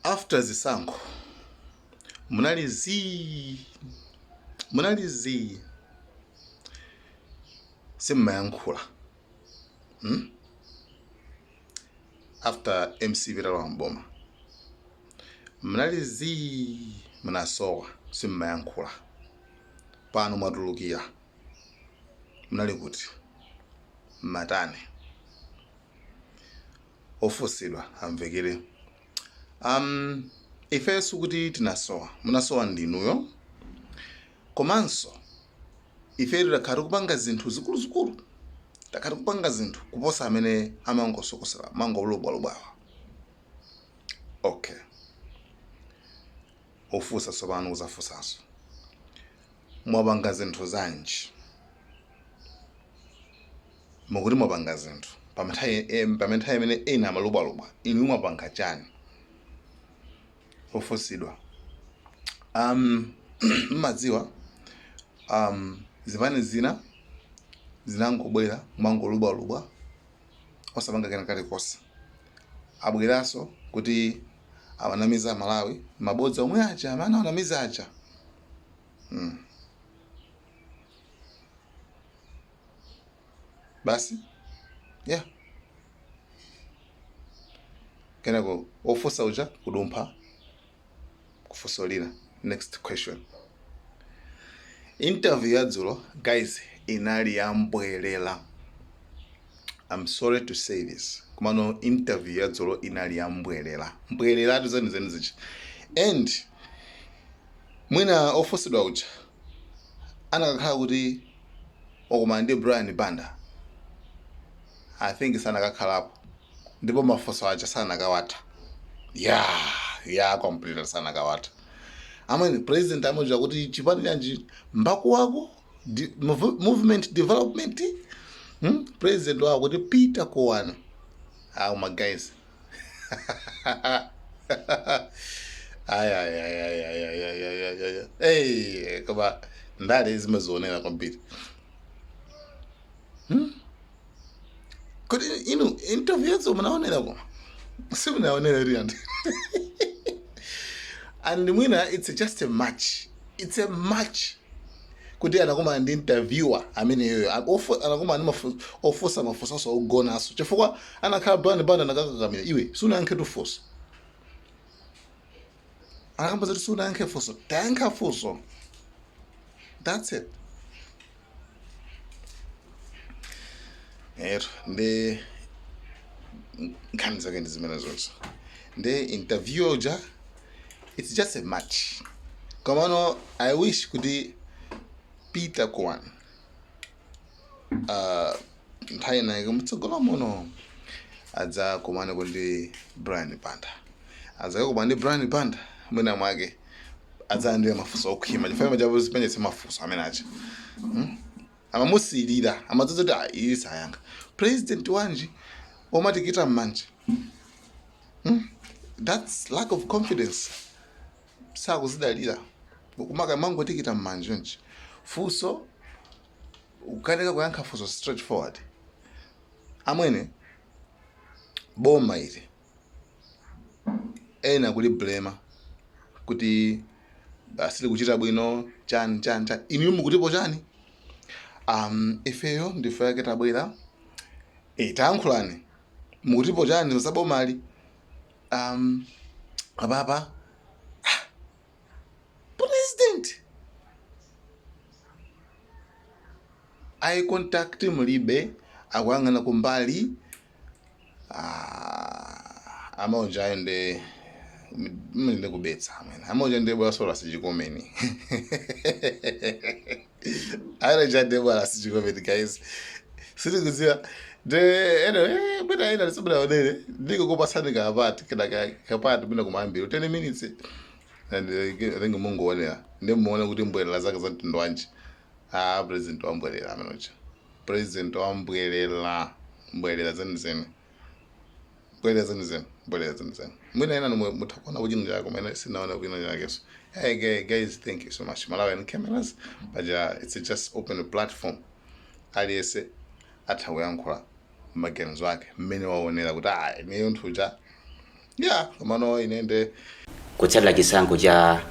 After zisankho munali zii, munali zii, simmayankhula, After MCP italowa mboma munali zii, munasowa, simmayankhula. Pano mwatulukira, munali kuti? Mmatani? Ofunsidwa amvekere, Ife sikuti tinasowa, munasowa ndinuyo. Komanso ife takhala tikupanga zinthu zikuluzikulu, takhala tikupanga zinthu kuposa amene amangosokosera, mangolubwalubwawa. Okay, ofunsa tsopano kuzafunsanso, mwapanga zinthu zanji? Mukuti mwapanga zinthu pamene nthawi imene ena amalubwalubwa, inu mwapanga chani? Ofunsidwa, mmadziwa zipani zina zinangobwera mwangolubwalubwa osapanga kena kalikonse, abweranso kuti awanamiza Amalawi mabodza omwe aja amene awanamiza aja. Basi, yeah, kenako ofunsa uja kudumpha kufunso lina, next question. Interview ya dzulo, guys, inali yambwerera. I'm sorry to say this, komano interview ya dzulo inali yambwerera, mbwereratu zenizeni zicha. And mwina ofunsidwa uja anakakhala kuti wakumana ndi Brian Banda, I think sanakakhalapo, ndipo mafunso aja sanakawatha. Yeah, completely sanakawatha. Amene president amadziwa kuti chipani chanji, mbakuwako movement development, President wawo kuti Peter Kowana. Aw my guys, ay ay ay ay ay ay ay ay ay ay. Hey, koma ndale zimazionera kwambiri, Kuti inu interview yadzo munaonera, koma simunaonera iri anthu. And mwina it's just a match, it's a match kuti anakumana ndi interviewer ameneyoyo, anakumana ndi ofunsa mafunso ogonaso, chifukwa anakhala Brian Banda anakakakamira, iwe sunayankhe tu funso. Anakamba zoti sunayankhe funso, tayankha funso, that's it. Ero ndi nkhani zake ndi zimene zonse ndi interview uja, it's just a match. Komano I wish kuti Peter Kwan nthawi inayake mtsogolo muno adzakumaneko ndi Brian Banda, adzakakumana ndi Brian Banda, mwina mwake adzalandira mafunso okhwima, chifukwa machapo zipenyetse mafunso amene aja, Amamusiyirira, amadzaza kuti, ah, iyi sayankha. President wanji omatikita m'manja, That's lack of confidence, sakuzidalira, kumaka mangotikita m'manja nji funso ukanika kuyankha funso straight forward. Amwene, boma ili ena kuli blame kuti asili kuchita bwino, chani chani chani, inu mukutipo chani? Ifeyo ndife yake tabwera, tayankhulani, mukutipo chani za bomali? Apapa president eye contact mulibe, akuyang'ana kumbali. Ah, amaonja ayo nde mene kubetsa amene amaonja nde bwana sola sichikomeni ayo nja nde bwana sichikomeni. Guys, sitikudziwa de. Anyway, bwina ina simunaonere, ndikukupasani kapati kana kapati bwina kumayambiro 10 minutes and I think mungoonera ndi muone kuti mbwerera zake za mtundu wanji. Ah, president wambwerera amene uja, president wambwerera, mbwerera zenizeni, mbwerera zenizeni, mbwerera zenizeni. Mwina ena nimwe mutha kuona kuchino chake, kumene sinaona kuchino chakeso. Hey guys, thank you so much. Malawian Cameras paja it's just open platform, aliyense atha kuyankhula maganizo ake mmene waonera kuti ah, ineyo nthuja. Yeah, komano ine nde Kutsatira chisankho cha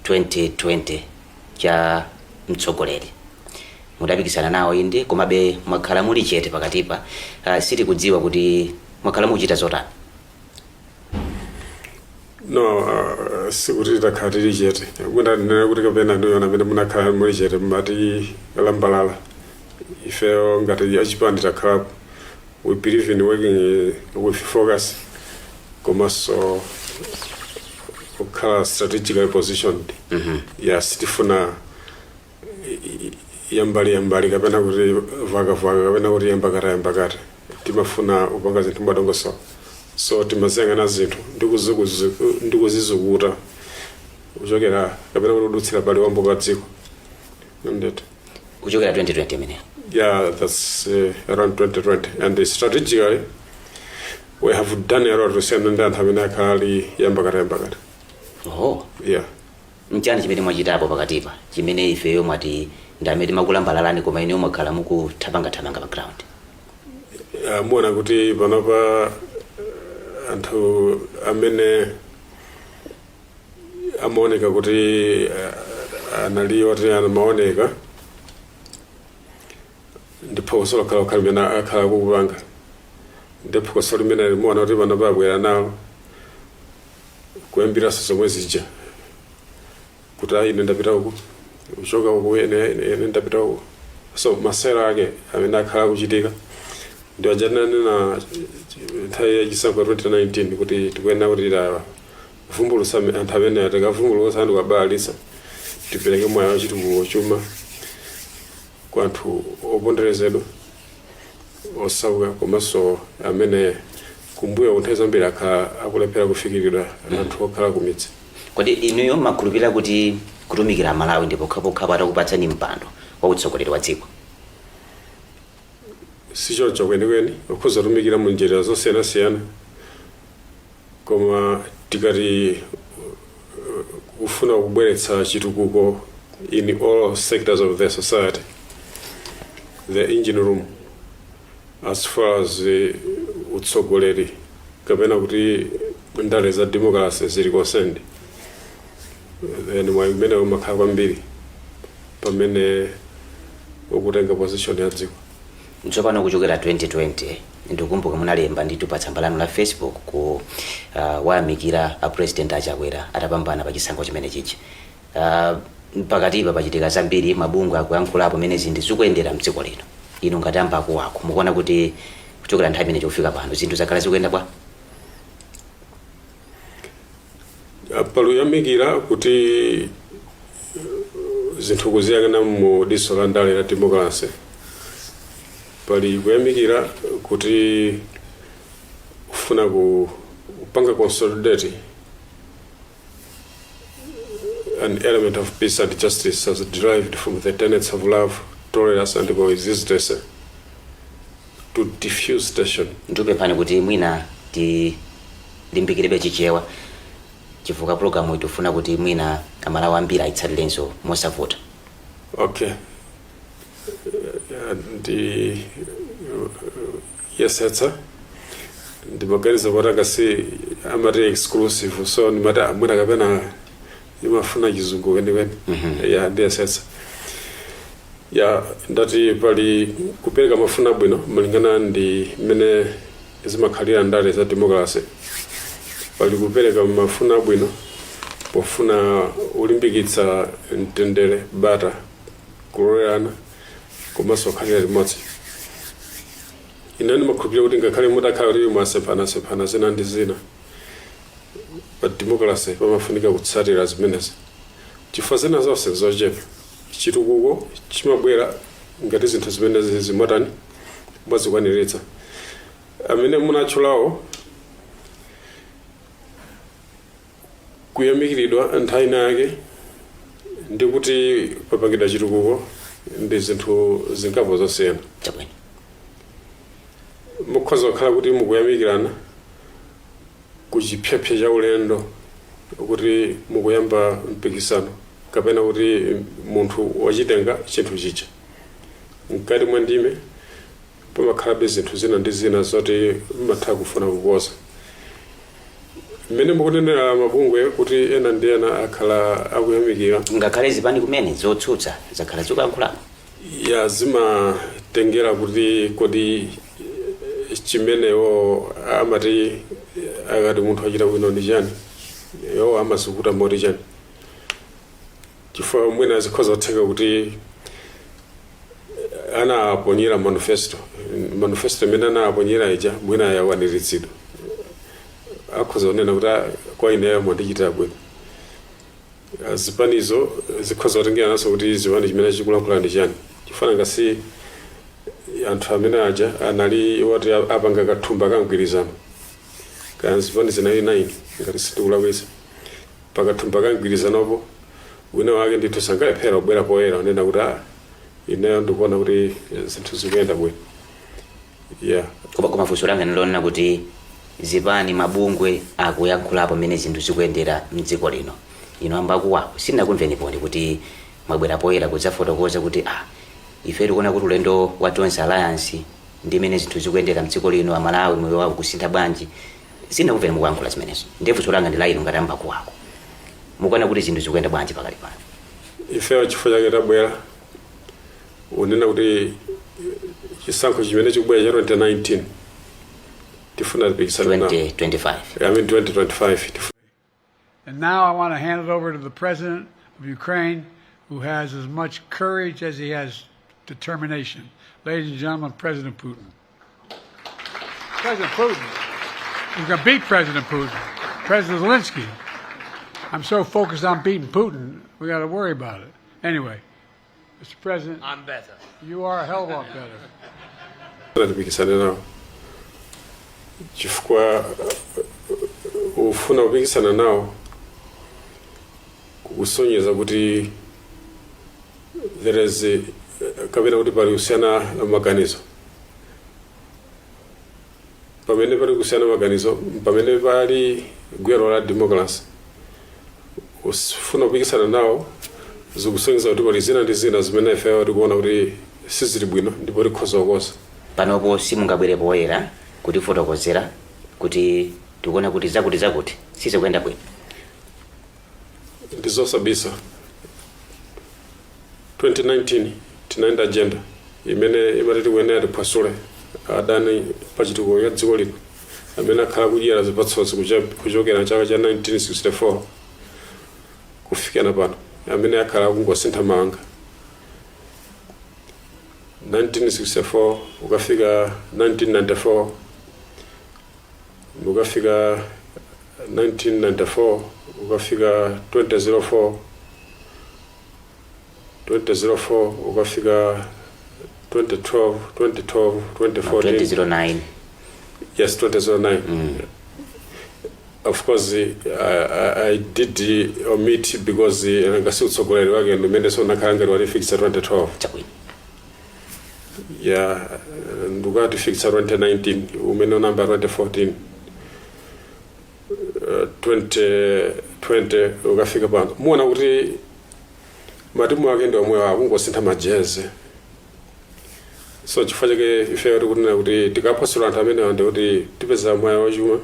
2020 cha mtsogoleri, mudapikisana nawo inde, komabe mwakhala muli chete pakatipa. Sitikudziwa kuti mwakhala mukuchita zotani. No, sikuti takhala tili chete. Mwina ndinene kuti kapena ndiyo amene munakhala muli chete mumati lambalala. Ifeyo ngati achipani takhalapo, we believe in working with focus komanso kukhala strategically positioned. Ya, sitifuna yambali yambali kapena kuti vakavaka kapena kuti yambakata yambakata. Timafuna kupanga zinthu mwadongosolo, so timaziyang'ana zinthu ndikuzizukuta kuchokera kapena kuti kudutsira pali wambo pa dziko ndete. Kuchokera 2020 imeneyo? Yeah, that's around 2020, and strategically we have done a lot kusiyana ndi anthu amene akhala ali yambakata yambakata. Oh. Yeah. Nchani chimene mwachitapo pakatipa chimene ifeyo mwati ndi amene timakulambalalani, koma ineyo mwakhala mukuthamangathamanga pa ground? Muona kuti panopa anthu amene amaoneka kuti anali oti amaoneka ndi phokoso lokhalokha limene akhala kukupanga, ndi phokoso limene limuona kuti panopa abwera nalo kuyambiranso zomwe zija kuti ayi, ine ndapita uku, kuchoka uku, ine ndapita uku. So masewera ake amene akhala kuchitika ndi aja tinanena nthawi yachisankho 2019 kuti tikuyenera kuti tavumbulutsa anthu amene tikavumbulutsa anthu kabalalitsa, tipereke mwayi wachitukuko, chuma kwa anthu oponderezedwa, osauka, komanso amene kumbuyo kunthawi zambiri akhala akulephera kufikiridwa, anthu okhala kumidzi. Kodi inuyo mmakhulupirira kuti kutumikira Malawi ndi pokhapokha atakupatsani mpando wa utsogoleri wa dziko? Sichoncho kwenikweni. Ukhoza kutumikira mu njira zosiyanasiyana, koma tikati kufuna kubweretsa chitukuko in all sectors of the society, the engine room as far as utsogoleri kapena kuti ndale za democracy zili concerned, then mwayi umene umakhala kwambiri pamene ukutenga position ya dziko. Tsopano kuchokera 2020, ndikukumbuka munalemba ndithu pa tsamba lanu la Facebook ku wayamikira a President Achakwera atapambana pa chisankho chimene chichi. Pakatipa pachitika zambiri, mabungwe akuyankhulapo mene zinthu zikuyendera mdziko lino. Inu ngati ambakuwako, mukuona kuti kuchokera nthawi imene chikufika pano zinthu zakhala zikuyenda bwa? Paluyamikira kuti zinthu kuziyang'ana mu diso la ndale la democracy, pali kuyamikira kuti kufuna kupanga consolidate an element of peace and justice as derived from the tenets of love, tolerance and coexistence to diffuse tension. Ndikupemphani kuti mwina tilimbikirebe Chichewa, chifukwa pulogalamu itifuna kuti mwina Amalawi ambiri ayitsatirenso mosavuta. Okay, ndi yesetsa. Ndimaganiza kuti akasi amati exclusive, so ndimati amwina kapena imafuna Chizungu kwenikweni. Ya, ndiyesetsa. Ya, ndati pali kupereka mafuna abwino malingana ndi mmene zimakhalira ndale za democracy, pali kupereka mafuna abwino pofuna ulimbikitsa mtendere, bata, kulolerana komanso kukhalira limodzi. Ine ndimakhulupirira kuti ngakhale mutakhala kuti mwasemphanasemphana zina ndi zina, pa democracy pamafunika kutsatira zimenezi, chifukwa zina zonse zochepa. Chitukuko chimabwera ngati zinthu zimenezi zimatani, mwazikwaniritsa. Amene munatchulawo, kuyamikiridwa nthawi ina yake ndi kuti papangidwa chitukuko ndi zinthu zingapo zosiyana. Mukhoza kukhala kuti mukuyamikirana kuchipyapya cha ulendo, kuti mukuyamba mpikisano kapena kuti munthu wachitenga chinthu chija, mkati mwa ndime pamakhalabe zinthu zina ndi zina zoti mmatha kufuna kukoza. Mmene mukunenera mabungwe kuti ena ndi ena akhala akuyamikira, ngakhale zipani kumene zotsutsa zakhala zikuyankhulapo. Ya, zimatengera kuti kodi chimenewo amati akati munthu achita bwino ndi chani, iwo amazikuta moti chani, chifukwa mwina zikhoza kutheka kuti anaponyera manifesto. Manifesto imene anaponyera ija mwina yakwaniritsidwa, akhoza kunena kuti, "Ah, kwa ineyo mwandichitira bwino." Zipanizo zikhoza kutengera naso kuti zipani chimene chikulankhula ndi chani, chifana ngasi anthu amene aja anali woti apanga kathumba ka mgwirizano, kaya zipani zinali 9 ngati sindikulakwitsa. Pakathumba ka mgwirizanopo wina wake ndithu sangalephera kubwera poyera unena kuti, "Ah, ineyo ndikuona kuti zinthu zikuyenda bwino," yeah. Koma funso langa ndilonena kuti zipani, mabungwe akuyankhulapo mmene zinthu zikuyendera mdziko lino. Ino ambakuwako sindinakumveni poni kuti mwabwera poyera kudzafotokoza kuti, ah, ife tikuona kuti ulendo wa Tonse Alliance ndi mmene zinthu zikuyendera mdziko lino, Amalawi moyo wawo kusintha bwanji. Sindinakumveni mukuyankhula zimenezo. Ndiye funso langa ndi la inu ngati ambakuwako, mukuona kuti zinthu zikuyenda bwanji pakali pano? Ifeyo chifukwa chake tabwera unena kuti chisankho chimene chikubwera cha 2019 tifuna tipikisane nawo. 2025. I mean 2025 tifuna. And now I want to hand it over to the president of Ukraine, who has as much courage as he has determination. Ladies and gentlemen, President Putin. President Putin. We're going to beat President Putin. President Zelensky. I'm so focused on beating Putin, we got to worry about it. Anyway, Mr. President, I'm better. You are a hell of a lot better. Tipikisane nawo chifukwa ufuna kupikisana nawo kusonyeza kuti there is kapena kuti pali kusiyana maganizo. Pamene pali kusiyana maganizo, pamene pali gwero la democracy, ufuna kupikisana nawo zikusonyeza kuti pali zina ndi zina zimene ifeyo tikuona kuti sizili bwino ndipo tikhoza kukonza. Panopo simungabwere poyera kutifotokozera kuti tikuona kuti zakuti zakuti sizikuyenda bwino? Ndizosabisa, 2019 tinaenda agenda imene imati tikuyenera tiphwasule adani pachitukuko cha dziko lino amene akhala kudyera zipatsozi kuchokera chaka cha 1964 kufikana pano, amene akhala akungosintha mawanga 1964 ukafika 1994, ukafika 1994 ukafika 2004, 2004 ukafika 2012, 2012, 2014. 2009. Yes, 2009. Of course I did omit because ngasi utsogoleri wake ndimene so nakhala ngati watifikisa 2012. Chabwino. Ya, ndukatifikisa 2019 umene unamba 2014, 2020 ukafika pano, muona kuti matimu ake ndi omwe akungosintha majeze. So chifukwa chake ifeyo tikunena kuti tikaphwasula anthu amenewa ndi kuti tipeza mwayi wachuma,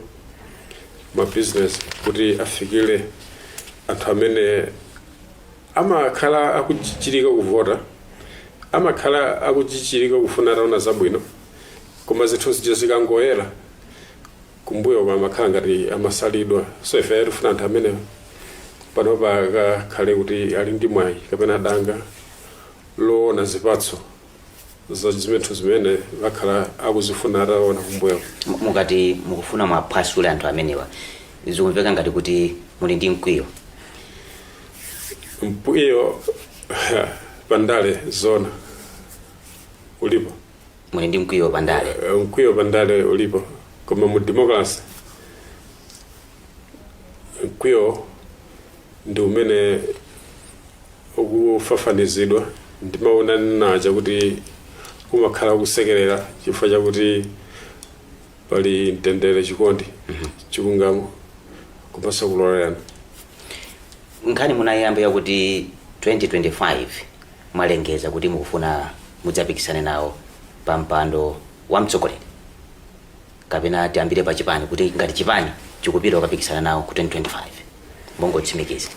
mabizinesi kuti afikire anthu amene amakhala akuchichirika kuvota, amakhala akuchichirika kufuna ataona zabwino, koma zinthu zija zikangoyera kumbuyo kwa amakhala ngati amasalidwa. So ife tifuna anthu amenewa panopa akakhale kuti ali ndi mwayi kapena danga loona zipatso za zinthu zimene vakhala akuzifuna ataona kumbuyo. Mukati mukufuna mwaphwasule anthu amenewa, zikumveka ngati kuti muli ndi mkwiyo. Mkwiyo pandale zona ulipo. Muli ndi mkwiyo pandale? Mkwiyo pandale ulipo, koma mu democracy mkwiyo ndi umene ukufafanizidwa. Ndimaona nacha kuti umakhala kusekerera chifukwa chakuti pali mtendere, chikondi, chilungamo komanso kulolerana. Nkhani munayamba yakuti 2025 mwalengeza kuti mukufuna mudzapikisane nawo pa mpando wa mtsogoleri, kapena tiyambire pa chipani, kuti ngati chipani Chikupita kukapikisana nawo ku 2025, mongotsimikiza?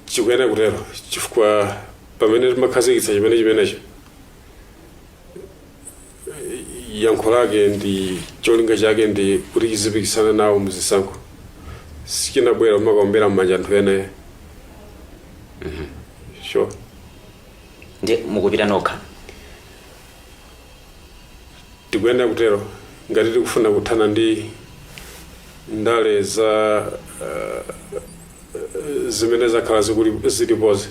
Chikuyenera kutero, chifukwa pamene timakhazikitsa chimene chimenecho, yankho lake ndi cholinga chake ndi kuti chizipikisana nawo muzisankho. Sichinabwera kumakaombera m'manja anthu ene, sure. Ndi mukupita nokha? Tikuyenera kutero ngati tikufuna kuthana ndi ndale za zimene zakhala zilipozi,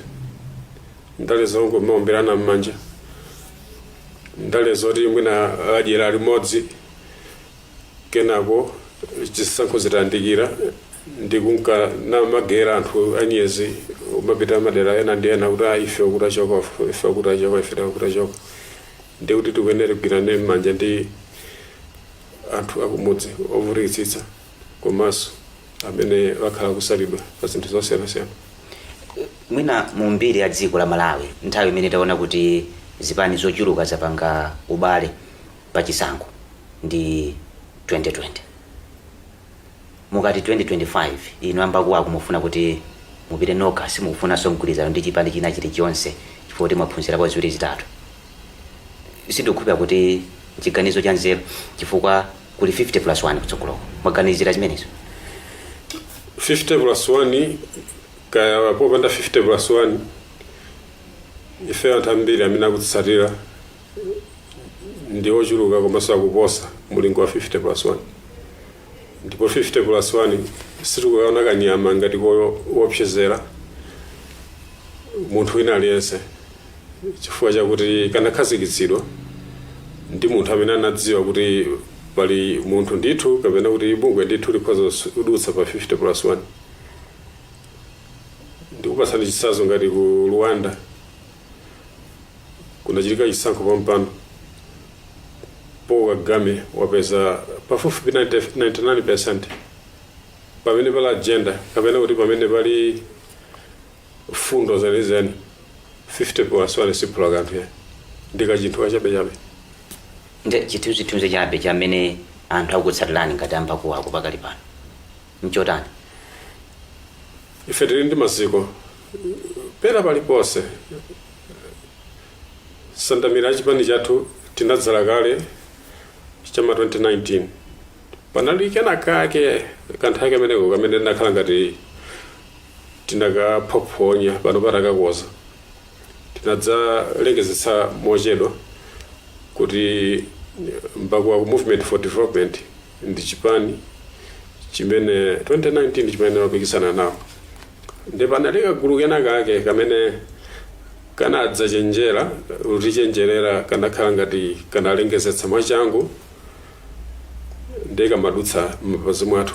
ndale zongomaomberana m'manja, ndale zoti mwina adyera limodzi, kenako chisankho zitayandikira ndi kunka namagera anthu anyezi, umapita madera ena ndi ena kuti, "Ah, ife kuti achoka, ife kuti achoka, ife kuti achoka." Ndi kuti tikuyenera kugwirane m'manja ndi anthu akumudzi ovutikitsitsa komanso amene akhala kusalidwa pa zinthu zosiyanasiyana. Mwina mu mbiri ya dziko la Malawi, nthawi imene taona kuti zipani zochuluka zapanga ubale pa chisankho ndi 2020. Mukati 2025, inu a Mbakuwaku mufuna kuti mupite nokha, simukufunanso mgwirizano ndi chipani china chilichonse chifukwa kuti mwaphunzirapo ziwiri zitatu. Sindikukhulupirira kuti chiganizo cha nzeru, chifukwa kuli 50 plus 1 kutsogoloko. Mwaganizira zimenezo? 50 plus 1 kaya popanda 50 plus 1, ife anthu ambiri amene akutitsatira ndi ochuluka komanso akuposa mulingo wa 50 plus 1. Ndipo 50 plus 1 sitikukaona kanyama ngati koopsezera munthu wina aliyense, chifukwa chakuti kanakhazikitsidwa ndi munthu amene anadziwa kuti pali munthu ndithu kapena kuti bungwe ndithu likhoza kudutsa pa 50 plus 1. Ndikupatsani chitsanzo, ngati ku Rwanda kunachitika chisankho pampano, Paul Kagame wapeza pafupifupi 90 99%. Pamene pali agenda kapena kuti pamene pali fundo zenizeni, 50 plus 1 siphula kanthu ya, ndi kachinthu kachabechabe. Nde chithunzithunzi chabe chamene anthu akutsatirani ngati a Mbakuwaku pakali pano nchotani? Ife tili ndi maziko pena paliponse. Sandamira ya chipani chathu tinadzala kale chama 2019. Panali kena kake kanthawi kameneko kamene tinakhala ngati tinakaphophonya, pano patakakoza tinadzalengezetsa mochedwa kuti Mbakuwaku Movement for Development ndi chipani chimene 2019 chimene wapikisana nawo. Ndi panali kagulu kena kake kamene kanadzachenjera kutichenjerera, kanakhala ngati kanalengezetsa mwachangu ndi kamadutsa m'mapazi mwathu.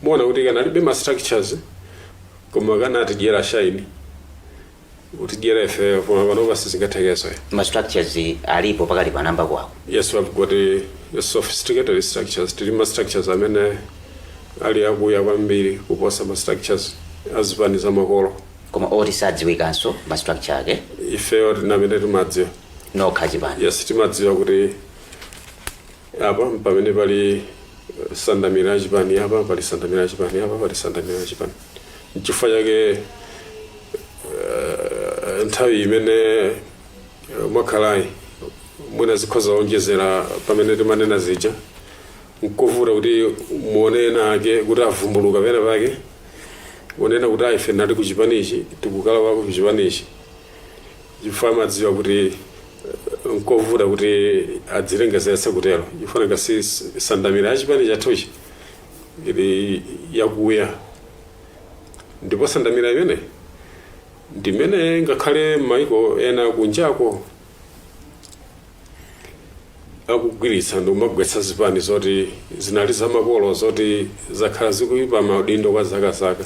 Muona kuti kanalibe ma structures, koma kanatidyera shine, kutidyera ife, koma panopa sizingathekeso. Ma structures alipo pakali pano a Mbakuwaku? Yes, we have got a sophisticated structures. Tili ma structures amene ali akuya kwambiri kuposa ma structures azipani zamakolo. Koma oti sadziwikanso ma structure ake? Ifeyo tinamene timadziwa. Nokha chipani? Yes, timadziwa kuti apa pamene pali sandamira yachipani, apa pali sandamira yachipani, apa pali sandamira yachipani. Nchifukwa chake nthawi imene mwakhalayi mwina zikhoza onjezera pamene timanena zija, nkovuta kuti muone ena ake kuti avumbuluka pena pake unena kuti, "Ife nali ku chipanichi, tikukala wako ku chipanichi," chifukwa amadziwa kuti nkovuta kuti adzilengezetse kutero, chifukwa ngasi sandamira ya chipani chathuchi ili yakuya. Ndipo sandamira imene ndimene ngakhale maiko ena kunjako akugwiritsa ndikumagwetsa zipani zoti zinali zamakolo, zoti zakhala zikuyipa maudindo kwa zakazaka.